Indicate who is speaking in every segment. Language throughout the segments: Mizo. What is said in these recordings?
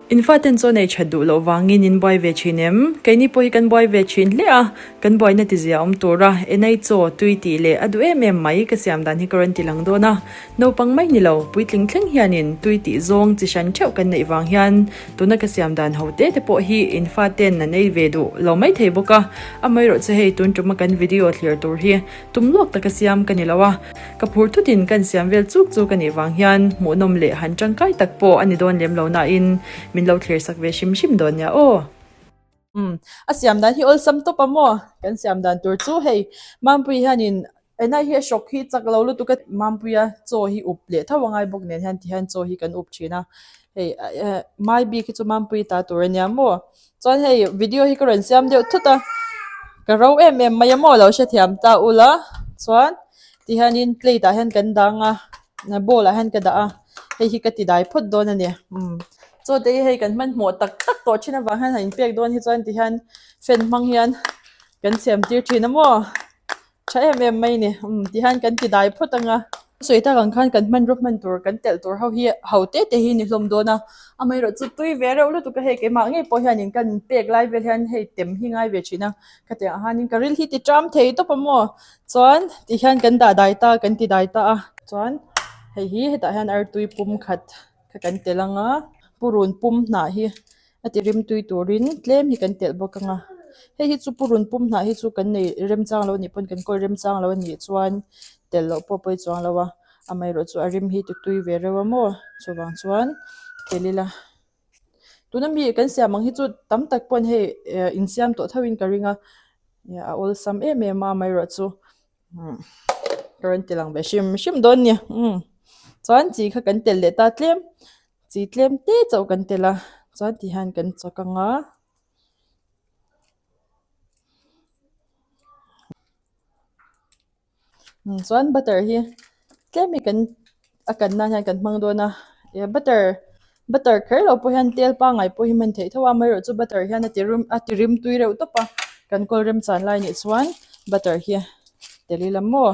Speaker 1: In faten chaw nei that duh loh vangin in buai ve thin em? Keini pawh hi kan buai ve thin hle a, kan buaina tizia awm tura enai chaw tui tih leh a duh em em mai ka siam dan hi ka rawn ti lang dawn a. Naupang mai ni lo, puitling thleng hianin tui tih zawng chi hran theuh kan neih vang hian tuna ka siam dan ho te te pawh hi in faten an ei ve duh lo mai thei bawk a. Amaherawh chu hei tun tuma kan video thlir tur hi Tum luak taka siam ka ni lo a, ka phur thutin kan siam vel chuk chu ka nih vang hian hmuhnawm leh han tangkai tak pawh a ni dawn lem lo nain min lo thlir sak ve hrim hrim dawn nia aw. Umm, a siam dan hi awlsam tawp a maw? Kan siam dan tur chu hei Mampuii hianin enai hi a hrawk hi chak lo lutuk a, Mampuia chaw hi up leh tho angai bawk nen hian tihian chaw hi kan up thin a, hei mai bik hi chu Mampuii ta tur a nia maw? Chuan hei video hi ka rawn siam deuh thut a ka ro em em mai a maw lo hrethiam ta ula chuan tihianin plate ah hian kan dang a bowl ah hian ka dah a hei hi ka ti dai phawt dawn a ni umm chaw te hi hei kan hmanhmawh tak tak tawh thin avang hian han inpek dawn hi chuan tihian fan hmang hian kan siam tir thin a maw. Tha em em mai ni. Umm tihian kan ti dai phawt ang a. Sawi tak ang khan kan hmanraw hman tur kan telh tur ho hi ho te te hi ni hlawm dawn a. Amaherawh chu tui ve reuh lutuk a hei keimah ngei pawh hianin kan pek lai vel hian hei tem hi ngai ve thin a. Khatiang ah hianin ka ril hi ti ṭam thei tawp a maw. Chuan tihian kan dah dai ta kan ti dai ta a. Chuan hei hi hetah hian artui pum khat kha kan telh ang a. Purun pum hnah hi A ti rim tui turin tlem hi kan telh bawk ang a, hei hi chu purun pum hnah hi chu kan nei remchang lo a nih pawn kan kawl remchang lo a nih chuan telh loh pawh a pawi chuang lo a, amaherawh chu a rim hi ti tui ve reuh a maw chuvang chuan telh ila. Tuna mi kan siam ang hi chu tam tak pawn hei eh insiam tawh tho in ka ring a, a awlsam em em a amaherawh chu umm ka rawn ti lang ve hrim hrim dawn a ni umm chuan chi kha kan telh leh ta tlem. Chi tlem te chauh kan telh a chuan ti hian kan chawk ang a. Chuan butter hi tlem hi kan a kan nan hian kan hmang dawn a eh butter butter kher lo pawh hian tel pangngai pawh hi hman theih tho a amaherawhchu butter hian a ti rim a ti rim tui reuh tawp a kan kawl remchan lai nih chuan butter hi tel ila maw.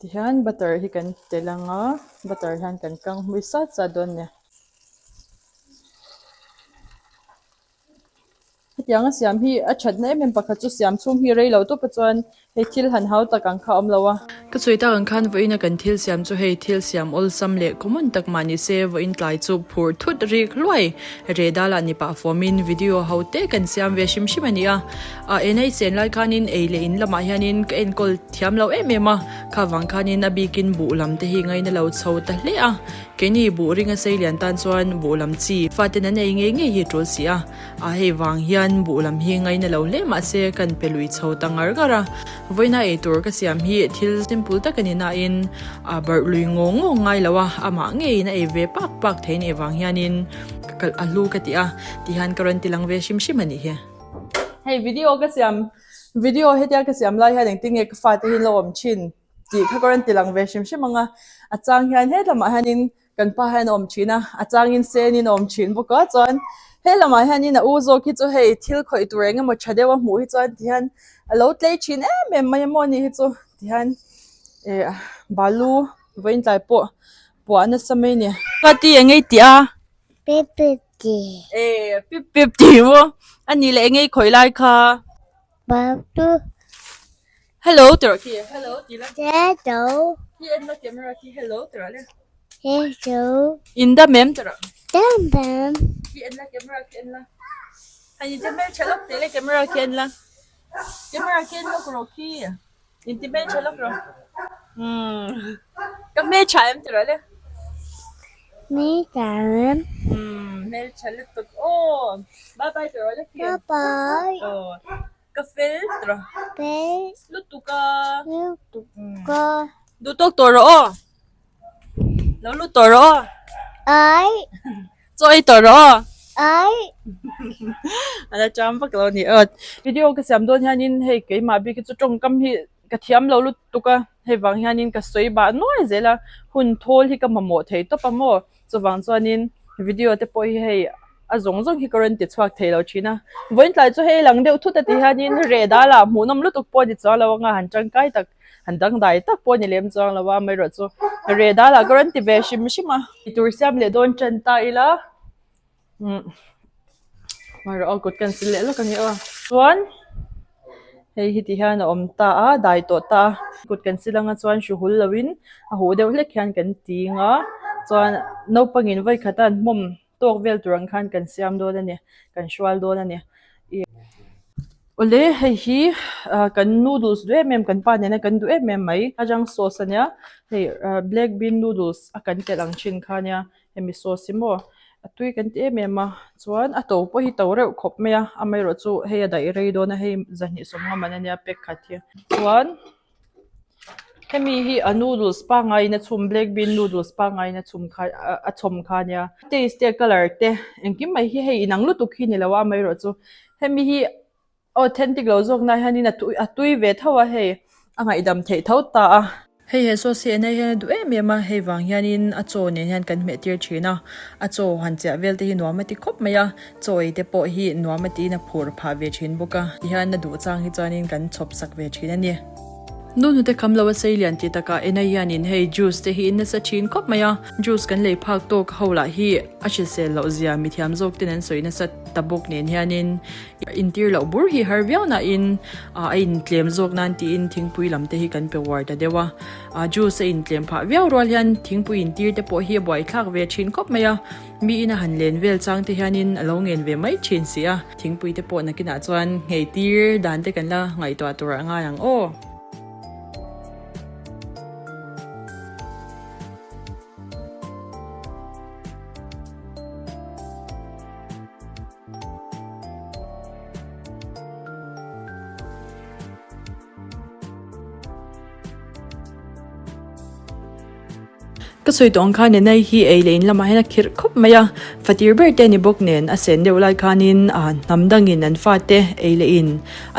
Speaker 1: Tihian butter hi kan telh ang a butter hian kan kang hmui sat sat dawn a ni. Hetiang a siam hi a thatna em em pakhat chu siam chhung hi rei lo tawp a chuan hei thil han hau tak ang kha a awm lo a. Ka sawi tak ang khan vawiin a kan thil siam chu hei thil siam awlsam leh common tak mah ni se vawiin tlai chu phur thut rik hluai reh dal ah ni pah fawmin video ho te kan siam ve hrim hrim a ni a. A enei chen lai khanin ei leh in lamah hianin ka enkawl thiam lo em em a, kha vang khanin a bikin buh lam te hi ngaina lo chho ta hle a, keini buh ringa sei lian tan chuan buh lam chi faten an ei ngei ngei hi a tul si a, a hei vang hian buh lam hi ngaina lo hle mahse kan pe lui chho ta ngar ngar a, vawiina ei tur ka siam hi thil simple tak a ni nain a barh lui ngawng ngawng ngai lo a, amah ngeiin a ei ve pak pak thei nih vang hianin ka kalh a hlu ka ti a, tihian ka rawn ti lang ve hrim hrim a nih hi. Hei video ka siam video hetia ka siam lai hian engtin nge ka fate hi an lo awm thin tih kha ka rawn ti lang ve hrim hrim ang a a chang hian he lamah hianin kan pa hian a awm thin a a changin senin a awm thin bawk a chuan he lamah hianin a u zawk hi chu hei thil khawih tur eng emaw tha deuh a hmuh hi chuan tihian a lo tlei thin em em mai a maw ni hi chu tihian eh balu vawiin tlai pawh puah nasa mai a ni. Ka ti eng nge i tih a?
Speaker 2: Pip pip ti.
Speaker 1: E pip pip ti maw? A nih leh eng nge i khawih lai kha?
Speaker 2: Batu.
Speaker 1: Hello ti rawh khi. Hello ti la.
Speaker 2: Hello.
Speaker 1: Khi en la camera khi hello ti rawh le.
Speaker 2: Hello.
Speaker 1: In dam em ti rawh.
Speaker 2: Dam em.
Speaker 1: Khi en la camera khi en la. Hei in ti hmeltha lawk teh le camera khi en la. Camera khi en lawk rawh khi. In ti hmeltha lawk rawh. Umm ka hmeltha em ti rawh le.
Speaker 2: Hmeltha em.
Speaker 1: Umm hmeltha lutuk aw. Bye bye ti rawh le khi.
Speaker 2: Bye bye.
Speaker 1: Aw ka fel ti rawh.
Speaker 2: Fel.
Speaker 1: Lutuk a.
Speaker 2: Lutuk a.
Speaker 1: Duh tawk tawh rawh aw. Lo lut tawh rawh aw.
Speaker 2: Ai.
Speaker 1: Chaw ei tawh rawh aw.
Speaker 2: Ai.
Speaker 1: A la cham vak lo a ni aw. Video ka siam dawn hianin hei keimah bik hi chu tawngkam hi ka thiam lo lutuk a, hei vang hianin ka sawi bah nuai zel a, hun thawl hi ka mamawh thei tawp a maw. Chuvang chuanin video te pawh hi hei a zawng zawng hi ka rawn ti chhuak thei lo thin a. Vawiin tlai chu hei lang deuh thut a ti hianin reh dal ah hmuhnawm lutuk pawh a ni chuang lo anga han tangkai tak han dangdai tak pawh a ni lem chuang lo a, amaherawhchu reh dal ah ka rawn ti ve hrim hrim a. Eitur siam leh dawn tan ta ila. Umm hmai rawh aw kut ka sil leh lawk a ni aw chuan hei hi ti hian a awm ta a dai tawh ta a kut kan sil anga chuan hru hul lo in a huh deuh hlek hian kan ting a chuan naupang in vawi khat a an hmawm tawk vel tur ang khan kan siam dawn a ni kan hrual dawn a ni ih awle hei hi ah kan noodles duh em em kan pa nena kan duh em em mai atang sauce a nia hei ah black bean noodles a kan telh ang thin kha nia hemi sauce hi maw a tui kan ti em em a chuan a to pawh hi to reuh khawp mai a amaherawhchu hei a daih rei dawn a hei zahnih sawmnga man a nia pack khat hi chuan. Hemi hi a noodles pangaiin a chhum black bean noodles pangaiin a chhum kha a chhawm kha ania taste te colour te engkim mai hi hei inang lutuk hi ni lo a amaherawhchu hemi hi authentic lo zawk na hianin a tui a tui ve tho a hei a ngaihdam theih tho ta a. Hei he sauce hi enai hian a duh em em a hei vang hianin a chaw nen hian kan hmeh tir thin a a chaw han chiah vel te hi nuam a ti khawp mai a chaw ei te pawh hi nuam a tiin a phur phah ve thin bawk a tihian a duh chang hi chuanin kan chhawp sak ve thin a ni. Nu hnute kham lo a sei lian tih takah enai hianin hei juice te hi in nasa thin khawp mai a, juice kan lei phak tawk ho lah hi a hrisel loh zia mithiam zawk ten an sawi nasa ta bawk nen hianin intir loh bur hi har viau nain a intlem zawk nan tiin thingpui lam te hi kan pe uar ta deuh a, juice a intlem phah viau rual hian thingpui intir te pawh hi a buaithlak ve thin khawp mai a. Mi ina han len vel chang te hianin a lo ngen ve mai thin si a, thingpui te pawh nakinah chuan nghei tir dan te kan la ngaihtuah tur a ngai ang aw. Ka sawi tawh ang khan Enai hi ei leh in lamah hian a khirh khawp mai a, fatir ber te a ni bawk nen a sen deuh lai khanin ah hnam dangin an fate ei leh in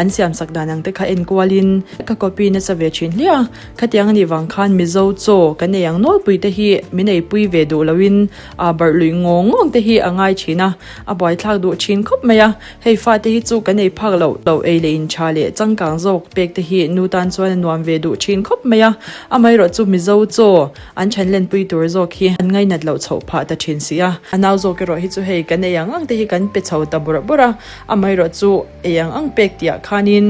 Speaker 1: an siam sak dan ang te kha en kualin ka copy nasa ve thin hle a, khatiang a nih vang khan Mizo chaw kan ei ang nawlpui te hi min eipui ve duh loin ah barh luih ngawng ngawng te hi a ngai thin a, a buaithlak duh thin khawp mai a. Hei fate hi chu kan ei phak loh loh ei leh in tha leh changkang zawk pek te hi nu tan chuan a nuam ve duh thin khawp mai a, amaherawh chu Mizo chaw an then lenpui tur zawk hi an ngainat loh chhoh phah ta thin si a, a nau zawk erawh hi chu hei kan ei ang ang te hi kan pe chho ta bawrh bawrh a, amaherawh chu ei ang ang pek tih ah khanin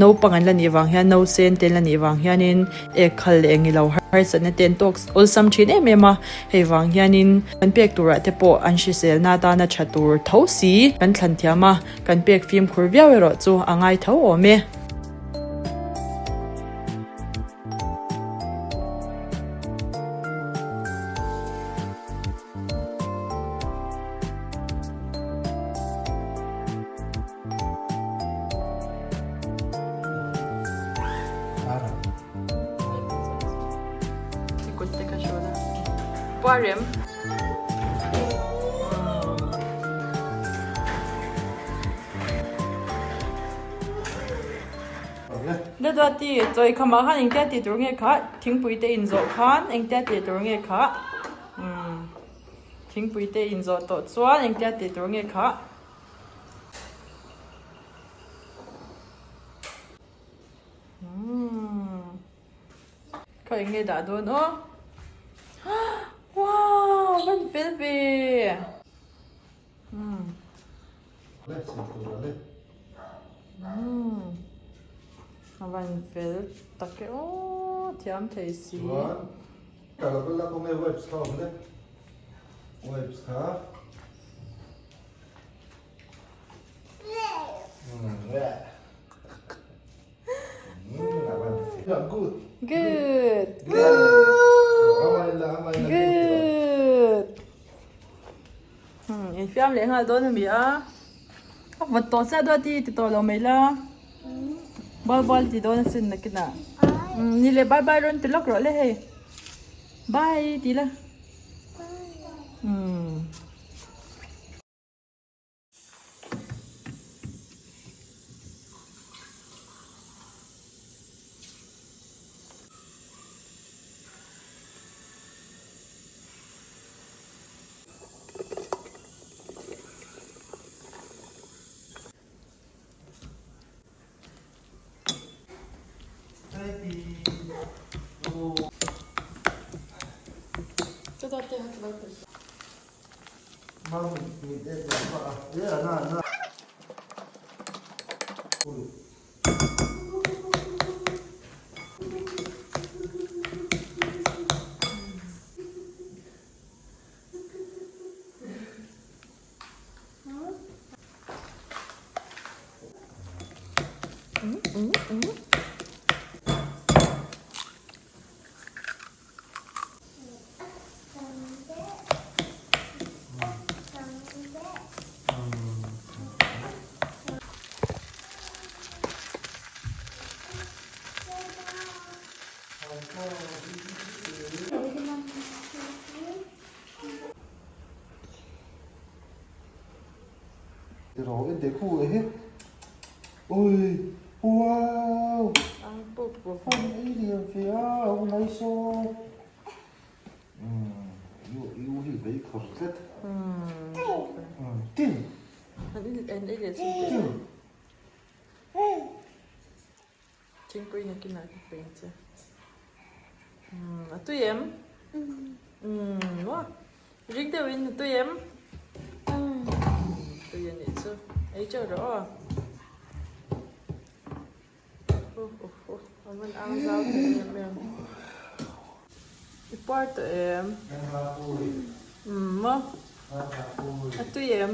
Speaker 1: naupang an la nih vang hian nausen te an la nih vang hianin ek khal leh eng ilo harsatna te an tawk awlsam thin em em a, hei vang hianin Kan pek turah te pawh an hriselna atana tha tur tho si kan thlan thiam a, kan pek fimkhur viau erawh chu a ngai tho awm e. Puarem. Dadati, chawi khamah khan engtia tih tur nge kha? Thingpui te inzawh khan engtia tih tur nge kha? Thingpui te inzawh tawh chuan engtia tih tur nge kha? Kha eng nge dah dawn aw Wow van fel ve A van fel tak e aw thiam thei si. Good. Good. In fiam leh nghal dawn a mi a. A vawt tawh chiah dawn ti ti tawh lo mai la. Bal bal ti dawn asin nakinah. Ni le bye bye rawn ti lawk rawh le hei. Bye ti la. Thingpui nakinah ka pe ang che. A tui em? Umm maw? Ring deuhin a tui em? Tui a nih chu. Ei teuh rawh aw. A van ang zau thei em em. I puar tawh em? Umm maw? A tui em?